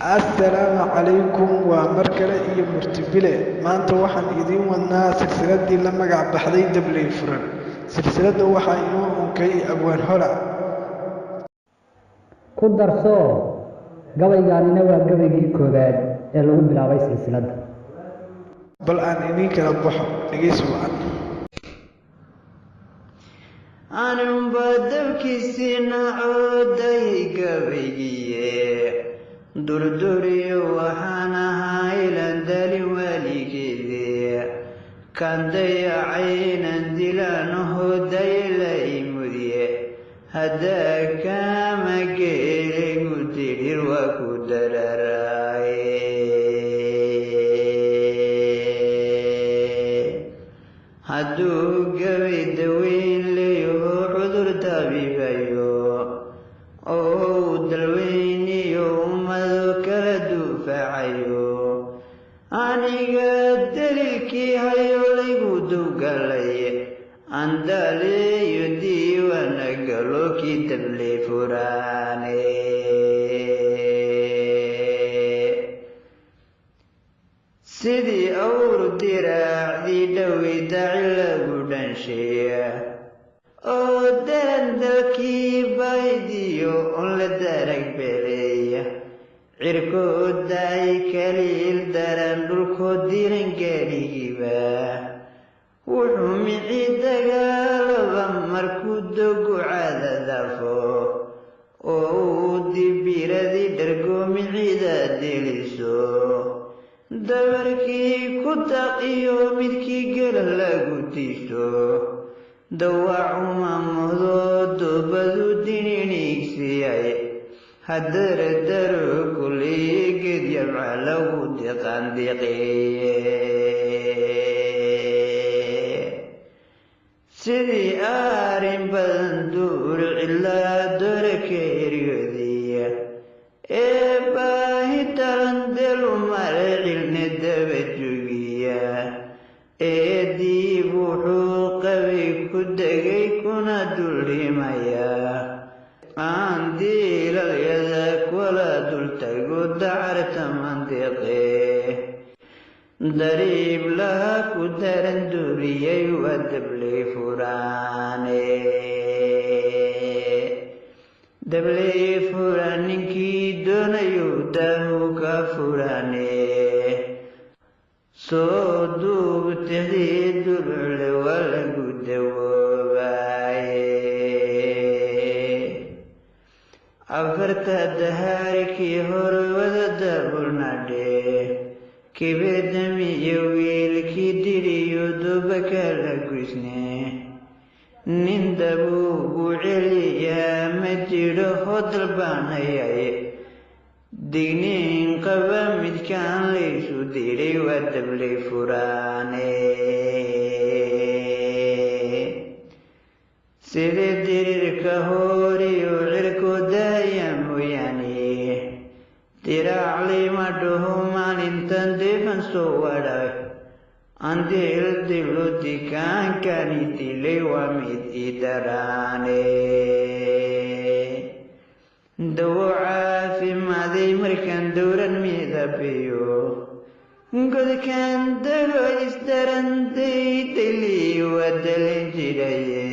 Assalaamu calaykum, waa mar kale iyo Murtibile. Maanta waxaan idiin wadnaa silsiladii la magac baxday Dabley Furan. Silsiladda waxaa inoo unkay Abwaan Holac. Ku darsoo, gabaygaanina waa gabaygii koowaad ee lagu bilaabay silsiladda. Bal aan idiin kala baxo, dhegeysi wacan. Anunba dabkiisii nacooday gabaygiye durduriyo, waxaan ahaa ilan dalin waligeede kan dayacaynan dilaanaho dayla imudye, haddaa kama geeligu dirir waa ku dararaaye. Hadduu gabay daweyn leeyaho cudur dabiibayo oo uu dalweyniyo ummado kala duufacayo, aniga daliilkii hayo laygu dowgalay andaaleeyo diiwaana galo kii dabley furaane. Sidii awr diraacdii dhowey daaci lagu dhansheeya oo daran dalkii baydiyo on la darag beleeya, cirkood daay kaliil daran dhulkood diran gaadhigiiba wuxuu mici dagaalaba markuu dogu cadadafo oo uu dibiradii dhargo micida deliso, dabarkii ku taq iyo midkii gela lagu diiso, dawacuma muhdo doobadu dininigsiyay, hadaradaro kuley geed yabca lagu diqandiqiye. Sidii arrin badan duur cilaa dore ka eryodiya ee baahi daran delu mare cilni daba jogiya ee diib wuxuu qabay ku degay kuna duldhimaya, aan diilalyada kula dul tago dacarta mandiqe dariib laha ku daran duriyay waa dabley furaane. Dabley furaan ninkii doonayu daahu ka furaane, soo duub tixdii dulucle waa lagu dawoobaaye. Afarta dahaarkii hore wada daabulnadhe kibedami iyo wiilkii diriyo duba kala guysne, nin dabuugu celiyaa ma jiro hodalbaanayay digniin qaba midkaan laysu diray waa dabley furaane. Sidii dirirka hooriyo cirku daaya mooyaane diraac lima dhaho, maalintan difan soo wadhay andil dilo dikaankani dilay waa mid i daraane. Dawo caafimaaday markaan dowran midabiyo godkaan dago isdaran daydayli waa dalin jiraye,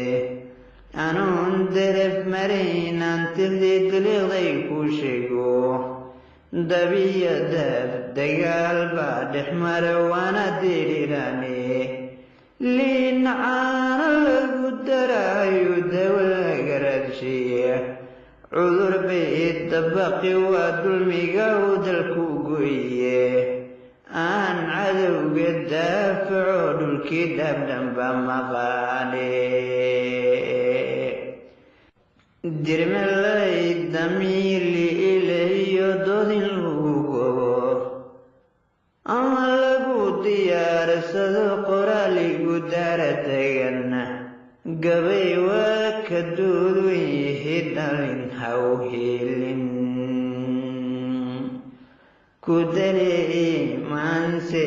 anuun daraf maraynaan tixdii daliiqday ku sheego, dabiya daaf dagaal baa dhex mara waana dirirane, liin caano lagu daraayo dawo laga raadshiya cudur bay dabaqi waa dulmiga uu dalku goye, aan cadowga daafaco dhulkii dhaabdhanba maqaane. Dirmelay damiirli ilahiyo doodin lagu gobo ama lagu diyaarsado qoraaligu daara tagan, gabay waa ka dood wen yihi dhalin haw helin ku dale maanse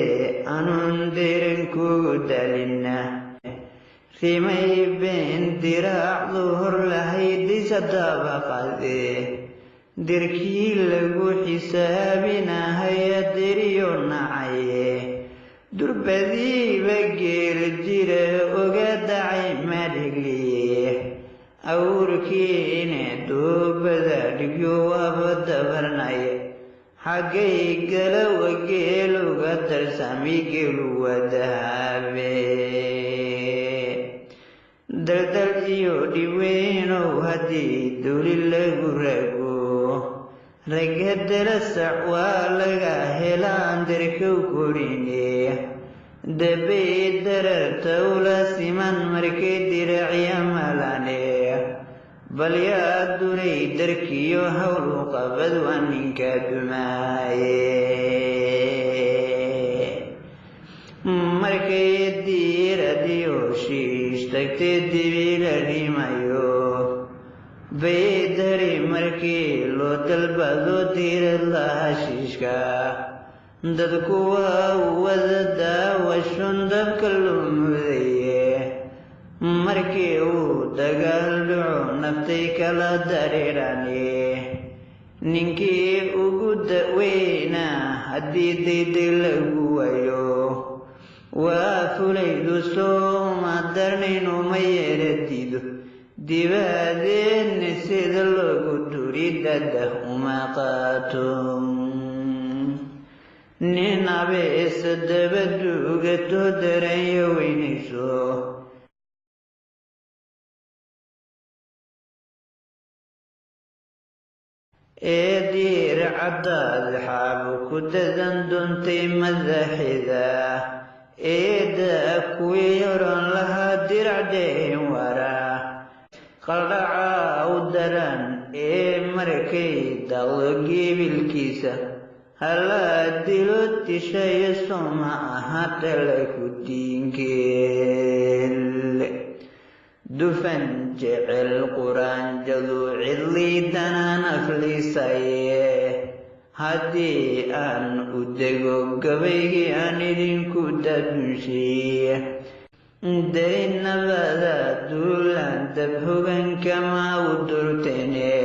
anuun dirin kugu dalina rimay been diraacdu hor lahayd isa dabaqade. Dirkii lagu xisaabinahaya diriyo nacaye, durbadiiba geela jira oga dacay madhigliye. Awrkiine duubada dhigyo waaba dabarnaye, xaggay galawa geeluga darsami geelu wadahaabe. Daldal iyo dhiweynow haddii duli lagu rago, ragga dalasac waa laga helaan dirkow korine. Dabay dararta ula siman markay diracya malane, bal yaa duray darkiyo hawl u qabad waa ninka dumaaye. Markay diiradiyo shiish tagtay dibila rimayo baydari, markii loo dalbado diirad laha shiishka, dadku waa wada daawashon dabka loo mudaye. Markii uu dagaal dhaco naftay kala dareerane, ninkii ugu daweynaa haddii dayday lagu waayo, waa fulaydu sooma darnayn uma yeera diido. Dibaadeedna sida loogu duri dadah uma qaato. Nin abeesa dabaduugato daranya weynayso ee diir caddaad xaabu ku dadan doontay madaxida, eedda kuwii horan lahaa diracdeen wara qaldhaca u daran ee markay daqdo gebilkiisa hala dilo tishayo, sooma aha dhala ku diinkeel. Dufan jecel quraanjadu cidliidanaan afliisaye, haddii aan u dego gabaygii aan idinku dadunshiye, darinabada duulaan dab hogankama u durtene.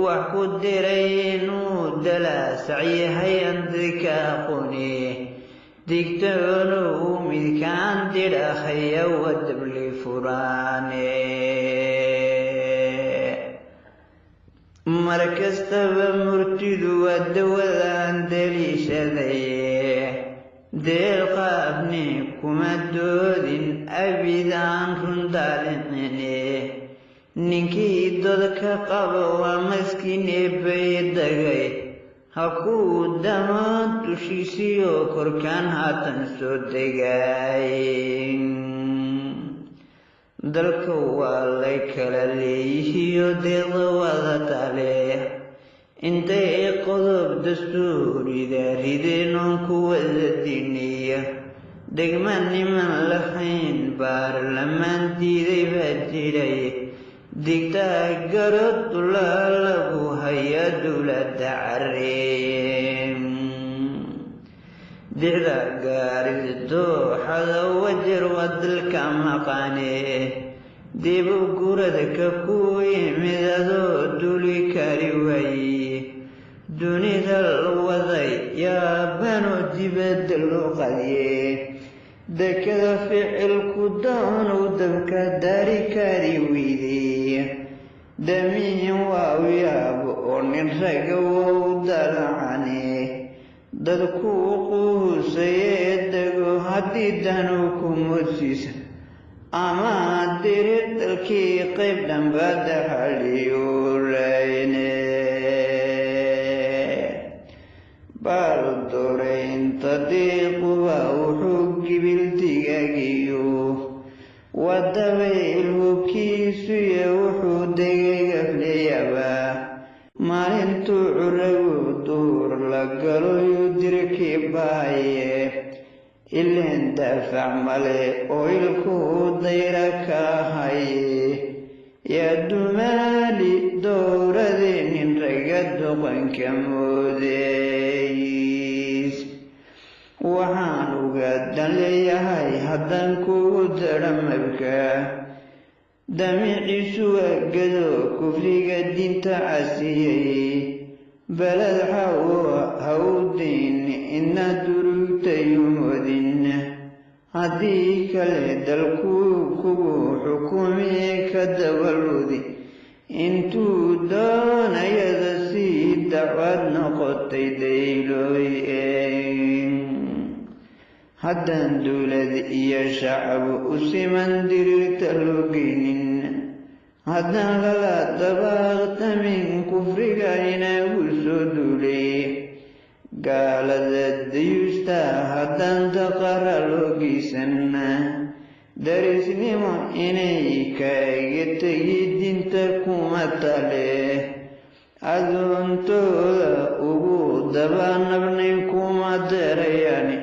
Wax ku diray inuu dalaasac yahay andika aqooni, digtoonow midkaan didhahaya wadabli furaane. Mar kastaba murtidu waa dawadaan daliishadaye, deelqaafni kuma doodin abidaan run daalicine. Ninkii dadka qaba waa maskiine bay dagay, ha kuu damo dushiisiyo korkaan haatan soo degay. Dalka waa lay kala leeyihiyo deeqda wada tale, intay qodob dastuurida rideen oon ku wada diniya, degma niman lahayn baarlamaan diiday baa jiray. Digtaa garod dulaa lagu hayaa dowladda caree, dicda gaarid dooxada wajar waa dalka maqaane. Dibu guradka ku yimid adoo duli kari waaye, dunida la waday yaabano dibadda loo qadiye. Dekada ficilku doonow dabka dari kari weyde, damiin waa u yaabo oo nin raga wow dalacane. Dadkuu quusayee dego haddii danu ku moodsiisa, ama diri dalkii qayb dhanba daxaliyuurayne. Baal doraynta diiquba wuxuu gibil digaagiyo wadabayl hubkiisuye, wuxuu degay gafleyaba maalintuu curagu duur la galo yuu dirkii baaye. Ileen daafac male oo ilkuu dayra ka haye, yaa dumaali dowradii nin raga doqonka moodeys. Waxaan uga dan leeyahay haddaan kugu daro mabka Damiciisu waa gado kufriga diinta casiyey. Beled ha u dayn ina durugtayumoodin, haddii kale dalkuu kugu xukumi ka dabaludi intuu doonayada sii dacwaad noqotay daylooy. Haddaan dowlad iyo shacab u siman diriirta loo geynin, haddaan lala dabaaqtamin kufriga inagu soo duulay, gaalada dayuusta haddaan daqara loo geysan, darisnimo inay kaaga tegi diinta kuma tale, adoontooda ugu dabanabnay kuma darayani.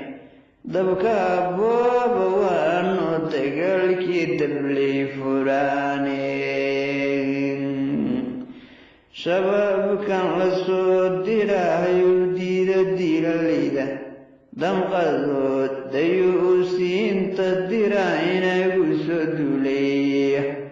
Dabka booba waano dagaalkii dabley furaane. Shabaabkan la soo diraayo diida diilaleyda damqadood dayuu siinta dira inagu soo duulay.